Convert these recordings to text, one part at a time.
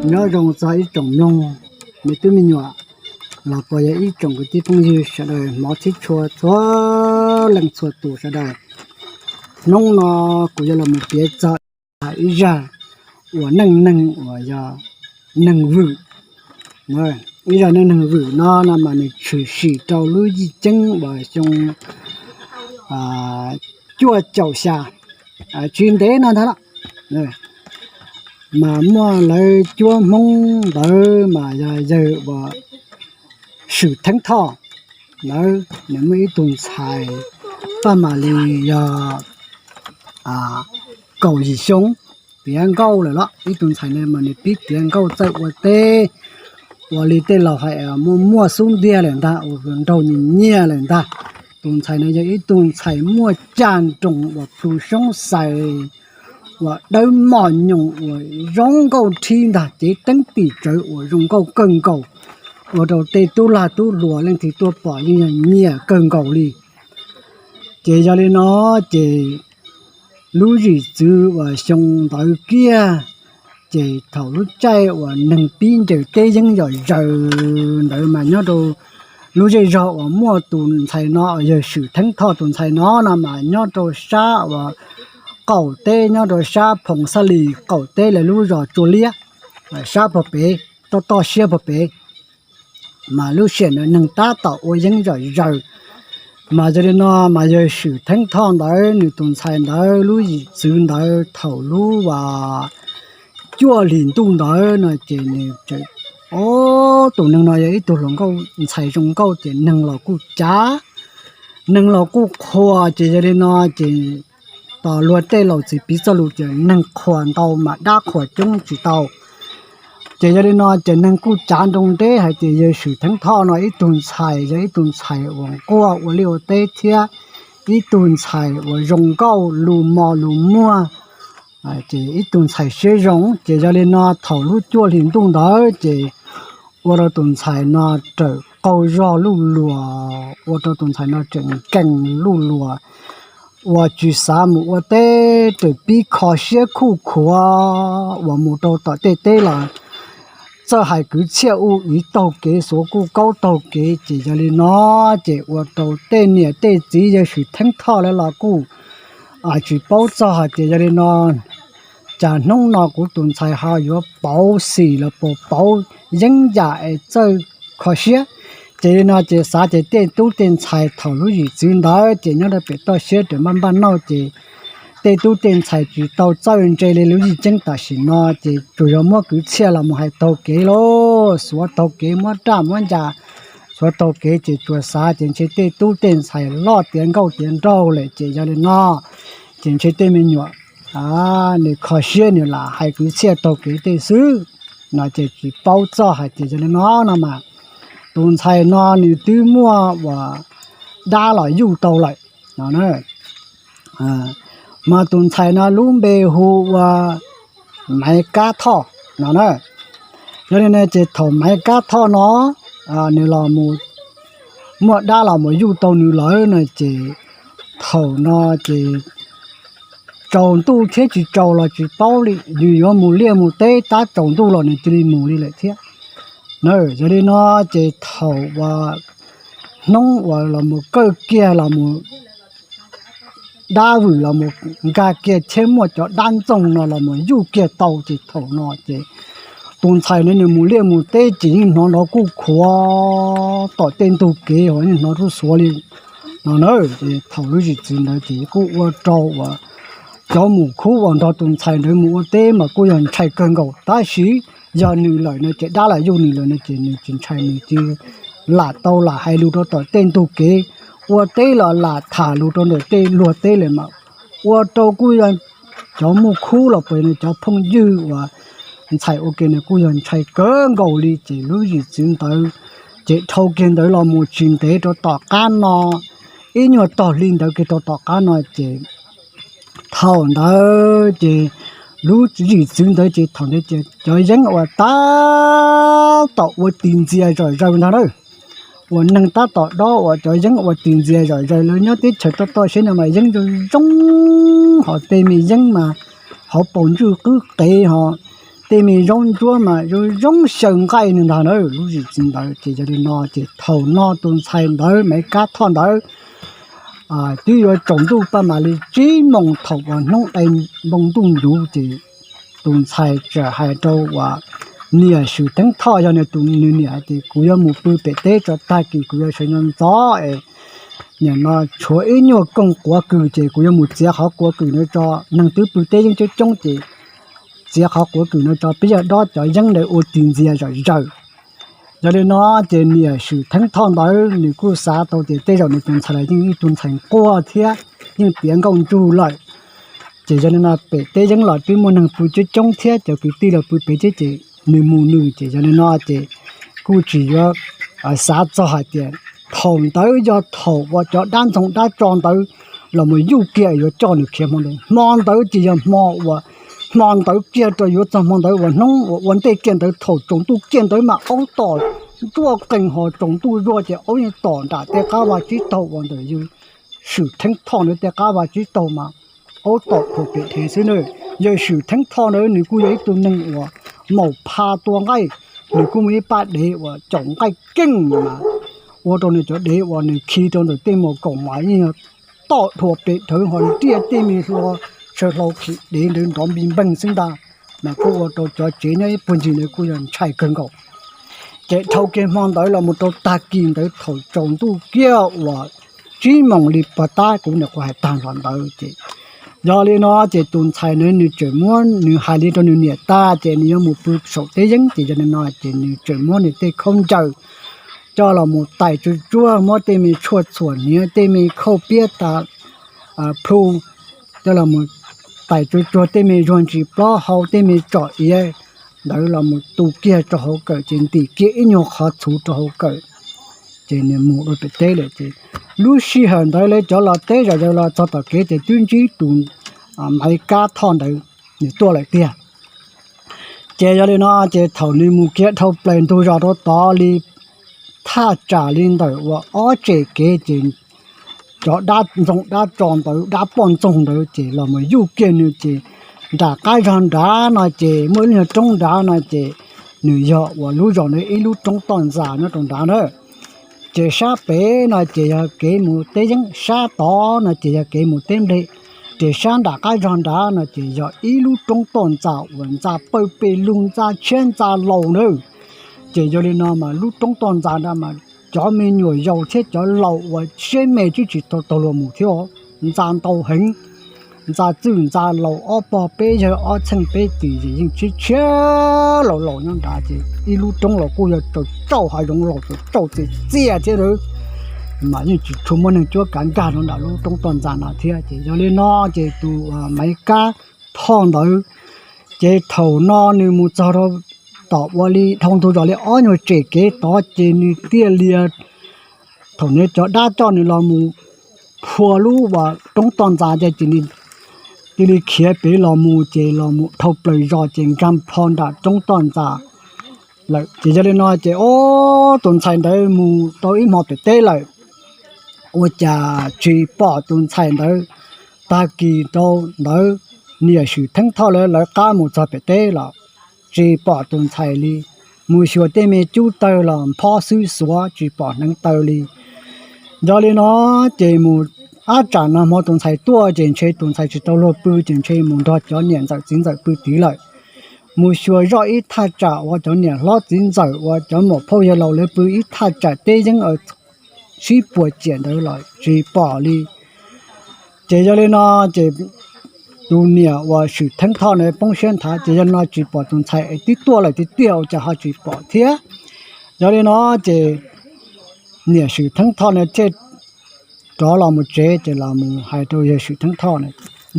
Nyob zoo txog ib tsoom mloog, me tub me nyuam, los puas yog ib tsoom kwv tij phooj ywg sawv daws hmov txhib tshua txhua leej txhua tus sawv daws. Hnub no kuv yuav los mus piav txog ib zaj uas neej neeg uas yog neeg vwm. Ib zaj neej neeg vwm no no mas nws tshwm sim rau lub yij ceeb uas xyoo cuaj caum xya, tsis ntev no ntag los, mas muaj lawv cuab Hmoob ntawd mas yog yawg uas Swm Theeb Thoj ntawd nws muaj ib tug ntxhais paj mam li yog kaum yim xyoo, tiav nkauj lawm los. Ib tug ntxhais no mas nws pib tiav nkauj txawj ua teb, ua li tej laus hais muaj muaj xub ntiag lawm ntag, ua nraug nyias nyias lawm ntag. Tus ntxhais no yog ib tug ntxhais muaj caj nroos uas plhu xyoob xais uas dawb moj nyoos uas zoo nkauj rhib ntag, cev teeb tim tsawv uas zoo nkauj kawg nkaus, ua rau tej tub lag tub hluas leej twg tuaj pom yeej yog nyiam kawg nkaus li. Ces yog li no ces lub zim txwv uas xyoo ntawd kiag, ces thaum lub caij uas neeg pib ncaws teb yeeb yom zaws ntawd mas nyob rau lub zej zog uas muaj tus ntxhais no yog Swm Theeb Thoj tus ntxhais no no mas nyob rau sab uas qaum teb, nyob rau sab Phoos Xab Lis qaum teb lawv lub zos Tsua Liab, sab pog pem, toj toj siab pog pem. Mas lub sij hawm ntawd neeg tab tom ua yeeb zom zaws, mas yog li no mas yog Swm Theeb Thoj ntawd nws tus ntxhais ntawd lub zim txwv ntawd thaum lub a cuaj hlis ntuj ntawd no ces nws, o, tus neeg no yog ib tug hluas nkauj ntxhais zoo nkauj ces neeg los kuj cav, neeg los kuj qhuas. Ces yog li no ces tos luag tej laus txiv piv txoj lus tias neeg qhuas ntau mas dab qhuas coob tsis tau. Ces yog li no ces neeg kuj cav nroo nteb hais tias yog Swm Theeb Thoj no ib tug ntxhais yog ib tug ntxhais uas nquag ua liaj ua teb thiab ib tug ntxhais uas zoo nkauj lus mos lus muag, ces ib tug ntxhais siab zoo. Ces yog li no thaum lub cuaj hlis ntuj ntawd ces ua rau tus ntxhais no raws qaug zog luj luas, ua rau tus ntxhais no tseem nkees luj luas, uas tsis xav mus ua teb, raws pib kho siab khuj khuav uas mus rau tom tej teb los txawj hais kwv txhiaj u iv taug kev, xuav kuj kaub taug kev. Ces yog li no ces ua rau tej niam tej txiv yawg Swm Theeb Thoj lawv los kuj tsis paub txog hais tias yog li no cas hnub no kuv tus ntxhais ho yuav pauv xim los puas pauv yeeb yam es txawj kho siab. Ces li no ces xav ces tej tub tej ntxhais thaum lub zim txwv ntawd ces nyob rau pem toj siab raws npaj npaj nauj ces tej tub tej ntxhais tsis tau txawj ntse li lub zim ceeb tam sim no ces tsuas yog muab kwv txhiaj los mus hais taug kev lauj, xuav taug kev muab raj muab ncas, xuav taug kev ces tsuas xav ces ntshe tej tub tej ntxhais loj tiav nkauj tiav nraug lawm ces yog li no ces ntshe tej me nyuam nws kho siab nws lam hais kwv txhiaj taug kev tej xwb no ces tsis paub txog hais tias yog li no no mas tus ntxhais no nws twb muaj uas dab los yuj tau lawm no. Mas tus ntxhais no lub npe hu ua Maiv Kab Thoj no na. Yog li no ces thaum Maiv Kab Thoj no nws los muaj dab los mus yuj tau nws lawm no ces thaum no ces tsaus ntuj thiab tsis tsaus los tsis paub li, nws yuav mus liaj mus teb tab tsaus ntuj los nws cia li mus li lawm thiab. Yog li no ces thaum uas hnub uas los mus kawj kiag los mus dab vwm los mus nkag kiag thiab muaj cov dab ntxoog no los mus yuj kiag tau ces thaum no ces tus ntxhais no nws mus liaj mus teb ces yeej hnov nrov kuj khuav tom tej ntug kev ho yeej hnov rub xuav li no na. Thaum lub zim txwv ntawd ces kuj ua rau uas cov mus khub uas nrog tus ntxhais ntawd mus ua teb mas kuj yog ntshai kawg nkaus, tab sis yog nws lawm no ces dab lam yuj nws lawm no ces nws tsis ntshai, nws cia li lam tau lam hais lus rau tom tej ntug kev, ua teb los lam tham lus rau ntawm tej luag teb lawm mas ua rau kuj yog cov muaj khub los puas yog nws cov phooj ywg uas ntxhais ua ke nws kuj yog ntshai kawg nkaus li. Ces lub zim txwv ntawd ces dhau kiag ntawd los mus tsis ntev rau tom qab no, ib nyuag tog hli ntawd kiag rau tom qab no ces thaum ntawd ces lub zim txwv ntawd ces thaum ntawd ces cov yeeb uas tab tom ua tis ntxias zom zaws ntag na, uas neeg tab tom dob uas cov yeeb ua tis ntxias zom zaws, lawv nyob teb chaws toj toj siab no mas yeeb zoo zoo, ho tej me yeeb mas hauv paus ntswj qwb qev ho tej me zaub ntsuab mas zoo zoo xyaw nqaij ntag na lub zim txwv ntawd. Ces yog li no ces thaum no tus ntxhais ntawd Maiv Kab Thoj ntawd twb yuav tsaus ntuj paj mam li tsib moos thaum uas hnub dai npoo ntuj ncuv ces tus ntxhais txawm hais rau uas niam Swm Theeb Thoj yog nws tus nws niam hais tias, kuv yuav mus pw pem teb tso, tag kis kuv yuav sawv ntxov ntxov es nim no tshuav ib nyuag koog quav kws ces kuv yuav mus txiav qhov quav kws no tso. Neeg twb pw teb yeeb coob coob ces txiav qhov quav kws no tso, peb yog dob cov yeeb ntawd ua tig ntxias zom zaws. Yog li no ces niam Swm Theeb Thoj ntawd nws kuj xav tau tias tej zaum nws tus ntxhais los yeej ib tug ntxhais nquag thiab yeej tiav nkauj ntsug lawm. Ces yog li no pem teb yeeb los twb muaj neeg pw coob coob thiab cov kwv tij los pw pem thiab ces nws mus nws, ces yog li no ces kuj tsis yuav xav txog hais tias thaum ntawd yog thaum uas cov dab ntxoog dab tso ntawd los mus yuj kiag yuav coj nws khiav hmo ntawd. Hmo ntawd ces yog hmo uas hmo ntawd kiag rau yuav txog hmo ntawd uas hnub uas ua ntej kiag ntawd thaum tsaus ntuj kiag ntawd mas aub tom nruaj qees, ho tsaus ntuj zuag ces aub yeej tom nram tej qab vaj tsib taug uas ntawm yawg Swm Theeb Thoj ntawd tej qab vaj tsib taug mas aub tom thuam pem dhev xwb na. Yawg Swm Theeb Thoj ntawd nws kuj yog ib tug neeg uas maum pha tua nqaij, nws kuj muaj ib pab dev uas caum nqaij keej mas ua rau nws cov dev uas nws khi rau ntawm tej mus kaum mas yeej yog tom thuam pem dhawv ho ntiaj tej me hlua saw hlau khi dev ntawd nrov npi npeeg xwb ntag. Mas kuj ua rau cov tsev nyob ib puag ncig ntawd kuj yog ntshai kawg nkaus. Ces dhau kiag hmo ntawd los mus rau tag kis ntawd thaum tsaus ntuj kiag uas tsib moos li puag ta kuv nyuam qhuav hais tag los ntawd ces yog li no ces tus ntxhais ntawd nws tseem muab, nws hais li rau nws niam tag ces nws yuav mus pw saum teb yeeb ces yog li no ces nws tseem muab nws tej khaub ncaws coj los mus tais tsuag tsuag, muab tej me tshuaj txhuam hniav, tej me khauj piab tas plhu coj los mus tais tsuag tsuag, tej me zuag ntsis plaub hau, tej me tsom iav ntawd los mus tu kiag rau hauv kawm ces ntim kiag ib nyuag qhov txhuv rau hauv kawm ces nws mus dua pem teb lawm. Ces lub sij hawm ntawd lawv cov los teb zom zaws los txog tom kev ces twb ntsib tus Maiv Kab Thoj ntawd nws tuaj lawm tiag. Ces yog li no ces thaum nws mus kiag dhau plaws ntug zos rau tod li thaj tsam li ntawm uas ob tsem kev ces cov dab ntxoog dab tso ntawd, dab poj ntxoog ntawd ces los mus yuj kiag nws ces nram qab zog nrad no ces muaj ib lub roob nrad no ces nws yog uas lub zos ntawd ib lub roob toj ntxas nyob rau nrad na. Ces sab pem no ces yog kev mus teb yeeb, sab tod no ces yog kev mus teb nplej. Ces sab nram qab zog nrad no ces yog ib lub roob toj ntxas uas ntxa pawg pes lug, ntxa tshiab ntxa laus na. Ces yog li no mas lub roob toj ntxas nrad mas cov me nyuam yaus thiab cov laus uas siab me twb tsis tau taug luag mus thiab, ntxa ntau heev. Ntxa txwj ntxa laus ob pog peb yawg ob txheej peb tis ces yeej tshiab tshiab laus laus nyob nrad ces ib lub roob los kuj yog tsawg tsauj hav zoov laus tsawg tsauj txias txias thiab na. Mas yeej tsis tshua muaj neeg cuab kav nkag rau nram lub roob toj ntxas no thiab. Ces yog li no ces tus Maiv Kab Thoj ntawd ces thaum no nws mus txog rau tom ua li dhau ntug zos li ob nyuag tsem kev tod ces nws thiaj li, thaum nws cov dab coj nws los mus phua lub uas roob toj ntxas ces cia li khiav pem los mus ces los mus dhau plaws zos ces nkag plho nram roob toj ntxas lawm. Ces yog li no ces ob tus ntxhais ntawd mus tau ib hmo pem teb lawm, ua cas tsis pom tus ntxhais ntawd. Tag kis rau ntawd niam Swm Theeb Thoj lawv lawv qab mus txog pem teb los tsis pom tus ntxhais li. Mus xyuas tej me cub tawg los nphob xwb xuav tsis pom hneev taw li. Yog li no ces mus, ab tsam no hmo tus ntxhais tuaj ces ntshe tus ntxhais tsis tau luag pw ces ntshe mus nrog cov niam ntxawm txiv ntxawm pw tid lawm. Mus xyuas zoj ib thaj tsam uas cov niam hlob txiv ntxawm uas cov muam phauj yawg laus lawv pw ib thaj tsam teb yeeb sib puas ciam ntawd los tsis pom li. Ces yog li no ces tus niam uas Swm Theeb Thoj na poob siab nthav ces yog li no tsis pom tus ntxhais es twb tuaj lawm tiag tiag ua cas ho tsis pom thiab. Yog li no ces niam Swm Theeb Thoj na thiaj rov los mus tsev ces los mus hais rau yawg Swm Theeb Thoj na.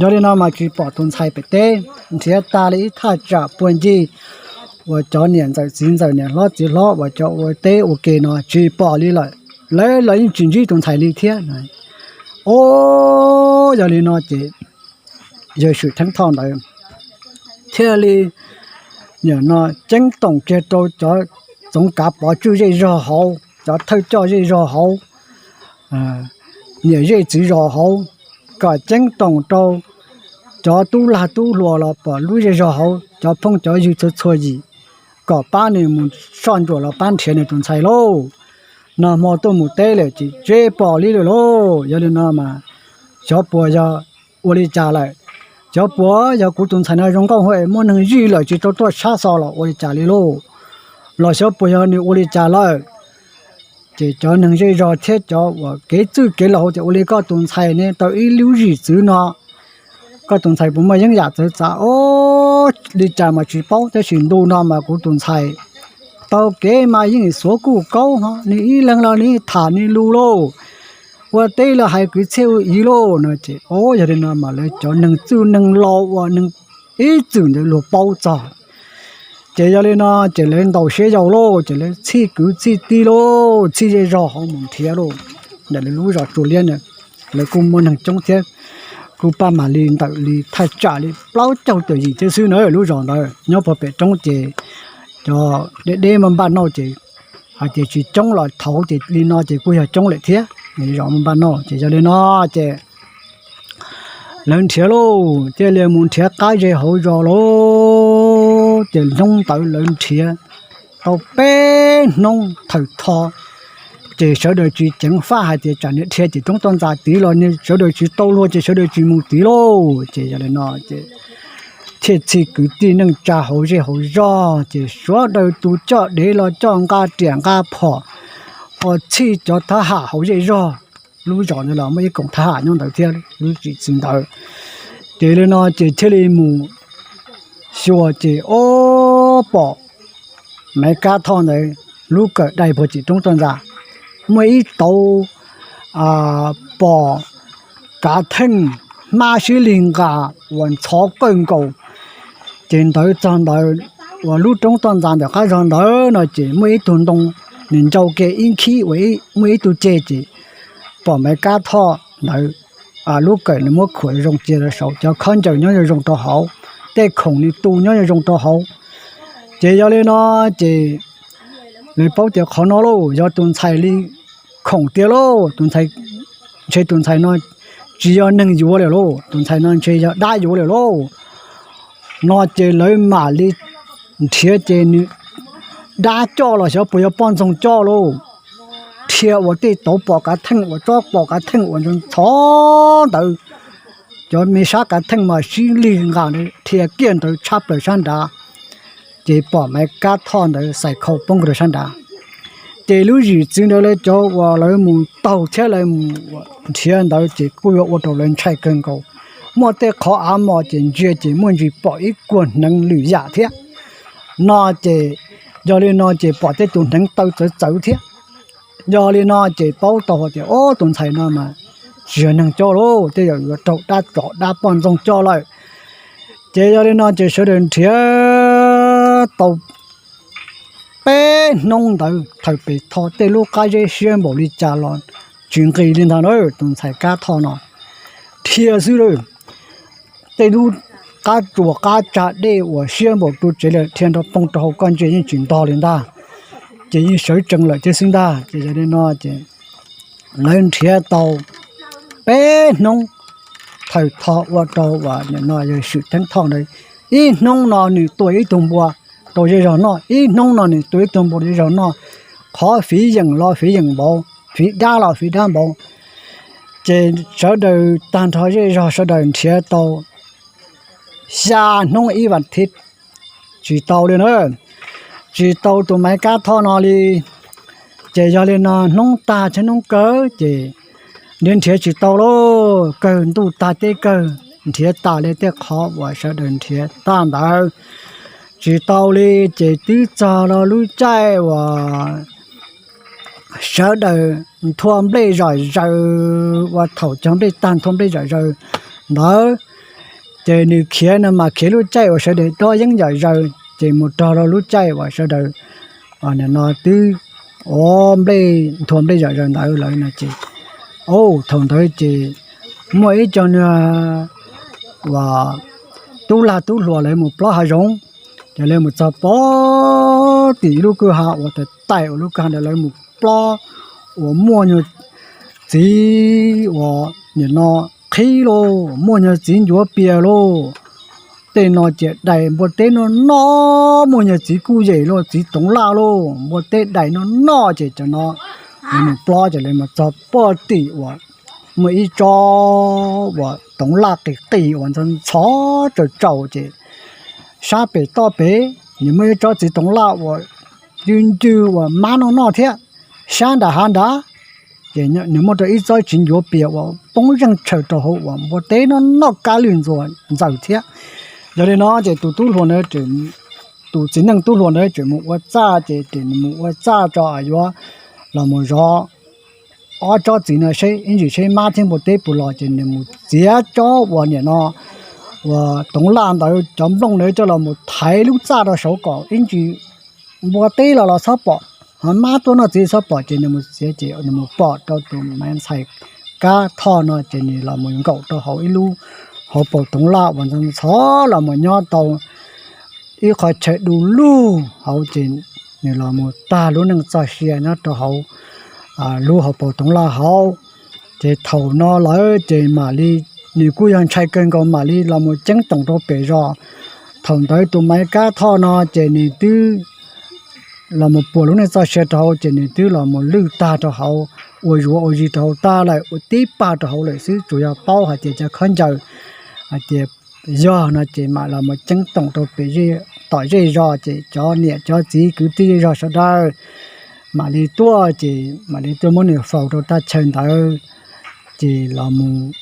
Yog li no mas tsis pom tus ntxhais pem teb, nrhiav tag li ib thaj tsam puag ncig uas cov niam ntxawm txiv ntxawm niam hlob txiv hlob uas cov ua teb ua ke no tsis pom li lawm, lawv los yeej tsis ntsib tus ntxhais li thiab. O, yog li no ces yawg Swm Theeb Thoj ntawd thiaj li nim no ceeb toom kiag rau cov txoov kav pov tswj zej zog hauv, cov thawj coj zej zog hauv, niam zej txiv zos hauv, kom ceeb toom rau cov tub lag tub hluas los pom lub zej zog hauv cov phooj cov ywg txhua txhua yim kom pab nws mus soj ntsuam los pab nrhiav nws tus ntxhais lauj. Nag hmo tuaj mus teb lawm ces tsis pom li lawm lauj. Yog li no mas xyov puas yog ua li cas lawm. Xyov puas yog kuv tus ntxhais no zoo nkauj hwv muaj neeg zij lawm tsis tau tuaj sab xo los ua li cas li lauj. Los xyov puas yog nws ua li cas lawm. Ces cov neeg zej zog thiab cov uas kev txwj kev laus hais tias ua li koj tus ntxhais ne tau ib lub zim txwv no, koj tus ntxhais puas muaj yeeb yam txawv txav os, li cas mas tsis paub, tab sis ntu no mas kuv tus ntxhais tau kev mas yeej xuav kuj kaub ho, nws ib leeg los nws tham nws lus lauj, ua teb los hais kwv txhiaj ua ib lauj no ces o, yog li no mas lawv cov neeg txwj neeg laus uas neeg ib txwm ntawd luag paub txog. Ces yog li no ces lawv ntaus siab yau lauj, ces lawv txhij kwv txhij tij lauj, txhij zej zog hauv mus nrhiav lauj. Ntawm lawv lub zos Tsuas Liab na, lawv kuj muaj neeg coob thiab, kuj paj mam li ntawm li thaj tsam li plaub caug tawm yim thiab xwb na. Lub zos ntawd nyob puag pem roob ces cov deb deb npaj noj ces hais tias tsis coob los thaud ces li no ces kuj yog coob lawm thiab, zos npaj noj ces yog li no ces lawv nrhiav lauj, thiaj li mus nrhiav qab ze hauv zos lauj. Ces hnub ntawd lawv nrhiav tau peb hnub thawm tho, ces sawv daws tsis ceev faj hais tias tsam niag dhia ces roob toj ntxas tid los sawv daws tsis tau luag ces sawv daws tsis mus tid lauj. Ces yog li no ces thiaj txhij kwv tij neej tsa hauv zej hauv zog, ces sawv daws tus coj dev los coj nqa riam nqa phom uas txhij cov thab ham hauv zej zog. Lub zos ntawd los muaj ib koom thab ham nyob ntawd thiab lub zim txwv ntawd. Ces li no ces thiaj li mus xyuas ces o, pom Maiv Kab Thoj ntawd lub kawm dai puag tim roob toj ntxas, muaj ib tauv pom kav theej hmab sib lig nqas uas ntxhov kawg nkaus. Ces ntawd txog ntawd uas lub roob toj ntxas ntawm qab zog ntawd no ces muaj ib tug ntoo, nws ncau kiag ib nkhib uas muaj ib tug ceg ces pom Maiv Kab Thoj ntawd lub kawm nws muab khuam zoo cia rau saud, cov khaub ncaws nyob zoo zoo rau hauv, tej khoom nws tu nyob zoo zoo rau hauv. Ces yog li no ces lawv paub tias qhov no lauj yog tus ntxhais li khoom tiag lauj, tus ntxhais, ntshe tus ntxhais no tsis yog neeg yuav lawm lauj, tus ntxhais no ntshe yog dab yuav lawm lauj. No ces lawv mam li nrhiav ces nws dab coj los xyov puas yog poj ntxoog coj lauj. Dhia uas tej tauv pom kav theej uas tsob pom kav theej uas ntxhov ntawd, cov me sab kav theej mas sib lig nqas ntawd dhia kiag ntawd tshab plaws sab nrad, ces pom Maiv Kab Thoj ntawd xais khau poob rau sab nrad. Ces lub zim txwv ntawd lawv cov uas lawv mus taug thiab lawv mus nrhiav ntawd ces kuj yuav ua rau lawv ntshai kawg nkaus. Muaj tej qhov av mos ces ntsia ces muaj ntsis pom ib kuag hneev lwm yam thiab. No ces yog li no ces pom tej tus hneev taw txawv txawv thiab. Yog li no ces paub tau hais tias o, tus ntxhais no mas tsis yog neeg coj lauj, tej zaum yuav raug dab tsov dab poj ntxoog coj lawm. Ces yog li no ces sawv daws nrhiav tau peb hnub ntawd thawm pem tho tej lub qab zeb siab npaum li cas los tsis nqis li ntag na. Tus ntxhais Kab Thoj no dhia xwb lawm, tej lub qab tsuas qab tsag dej uas siab npaum ru tsev lawm dhia nrov poog rau hauv koj ntsia yeej tsis ntog li ntag, ces yeej sawv tsees lawm thiab xwb ntag. Ces yog li no ces lawv nrhiav tau peb hnub thawm tho ua rau uas nim no yog Swm Theeb Thoj ntawd, ib hnub no nws tua ib tug npua rau zej zog noj, ib hnub no nws tua ib tug npua rau zej zog noj, qhov fiv yeem los fiv yeem npaum, fiv dab los fiv dab npaum. Ces sawv daws tag nrho zej zog sawv daws nrhiav tau xya hnub ib vas thiv tsis tau li na, tsis tau tus Maiv Kab Thoj no li. Ces yog li no hnub tag thiab hnub kawg ces nrhiav nrhiav tsis tau lauj, kawg ntuj tag teb kawg, nrhiav tas li tej qhov uas sawv daws nrhiav tag ntawd tsis tau li. Ces twb txog los lub caij uas sawv daws nthua nplej zom zaws, uas thaum cog nplej tag nthua nplej zom zaws ntawd, ces nws khiav no mas khiav lub caij uas sawv daws dob yeeb zom zaws, ces mus rog rau lub caij uas sawv daws nim no twb ua nplej nthua nplej zom zaws ntawd lawm no ces, o, thaum ntawd ces muaj ib co niag uas tub lag tub hluas lawv mus plob hav zoov, ces lawv mus txog pog tim ib lub kwj ha uas tawm taim uas lub kwj ha ntawd lawv mus plob uas muaj nyuag txiv uas nim no qhib lauj, muaj nyuag txiv ncuav pias lauj. Tej no ces dais npua teb noj noj, muaj nyuag txiv kuj yem lauj, txiv toov laj lauj, npua teb dais noj noj ces cov no nws mus plob ces lawv mus txog puag tim uas muaj ib tsob uas toov laj qis qis uas ntxhov ntxhov tsaus tsaus ces sab pem toj pem nws muaj ib tsob txiv toov laj uas ncw ncw uas mab noj noj thiab. Sab nram hav nrad ces nws muaj rau ib tsob txiv ncuav pias uas poob zeej tshaws rau hauv uas npua teb noj noj kab lwj ntxuas ntxaws thiab. Yog li no ces tus tub hluas ntawd, tus txiv neej tub hluas ntawd tseem mus ua txaj ces, ces nws mus ua txaj tso yuav los mus zov ob tsob txiv no seb ib ntsis seb mab thiab npua teb puas los ces nws mus txiav tsob uas niam no uas toov laj ntawd cov nplooj ntawd coj los mus thaiv lub txaj rau saud kom ib ntsis npua teb los los txhob pom, ho mab tuaj noj txiv txhob pom ces nws mus txiav ces nws mus pom rau tus Maiv ntxhais Kab Thoj no ces nws los mus nkaum rau hauv ib lub hauv paus toov laj uas ntxhov ntxhov los mus nyob tau ib qho chaw du lug hauv ces nws los mus tag lub neej txoj sia nyob rau hauv lub hauv paus toov laj hauv. Ces thaum no lawm ces mam li, nws kuj yog ntshai kawg nkaus mam li los mus ceeb toom rau pem zos. Thaum ntawd tus Maiv Kab Thoj no ces nws twb los mus puas lub neej txoj sia rau hauv ces nws twb los mus lwj tag rau hauv, ua zuav ua zis rau hauv tag lawm, ua tib pag rau hauv lawm xwb, tsuas yog paub hais tias cov khaub ncaws hais tias yog no ces mam los mus ceeb toom rau pem tom zej zos ces cov niam cov txiv kwv tij zej zog sawv daws mam li tuaj ces mam li tuaj muab nws faus rau thaj chaw ntawd. Ces los mus,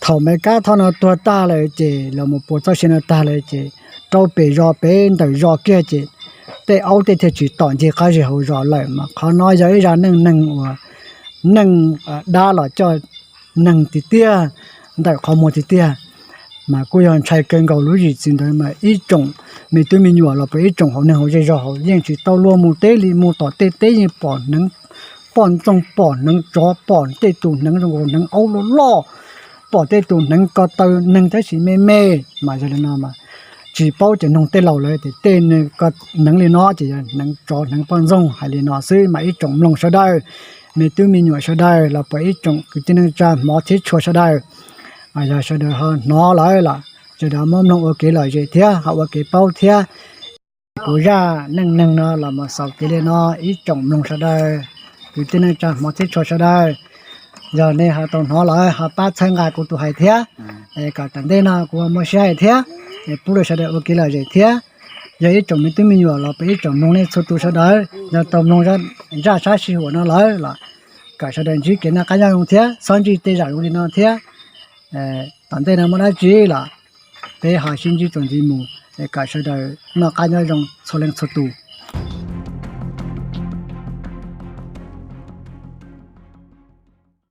thaum Maiv Kab Thoj no tuag tag lawm ces los mus puas txoj sia no tag lawm ces rau pem zos pem ntawm zos kiag ces tej aub tej thiaj tsis tom ncig qab zej hauv zos lawm. Mas qhov no yog ib zaj neej neeg uas neej dab los coj neeg tiag tiag, ntawm qhov muag tiag tiag. Mas kuj yog ntshai kawg nkaus lub zim txwv ntawd mas ib tsoom me tub me nyuam los puas ib tsoom hauv neeg hauv zej zog hauv yeej tsis tau luag mus teb li, mus tom tej teb yeej pom hneev poj ntxoog, pom hneev tsov, pom tej tus hneev zoo nkaus hneev aub loj loj, pom tej tus hneev ko taw neeg tab sis me me. Mas yog li no mas tsis paub ces noog tej laus lawm tias tej hneev li no ces yog hneev tsov hneev poj ntxoog hais li no xwb. Mas ib tsoom mloog sawv daws, me tub me nyuam sawv daws los puas ib tsoom kwv tij neej tsa hmov thiab tshua sawv daws, yog sawv daws ho hnov lawm los sawv daws muab mloog ua kev lom zem thiab ho ua kev paub thiab. Kuv zaj neej neeg no los mus xaus kev li no, ib tsoom mloog sawv daws, kwv tij neej tsa hmov thiab tshua sawv daws, yog nej ho tau hnov lawm ho pab txhawb nqa kuv tus hais thiab, kom tom ntej no kuv muaj siab hais thiab, pub rau sawv daws ua kev lom zem thiab. Yog ib tsoom me tub me nyuam los puas ib tsoom mloog nej txhua tus sawv daws yog tau mloog zaj sab sij huam no lawm los kom sawv daws ntsib kev noj qab nyob zoo thiab txhob ntsib tej zam zoo li no thiab. Tom ntej no muaj dab tsi los peb ho sib ntsib txuas ntxiv mus, kom sawv daws noj qab nyob zoo txhua leej txhua tus.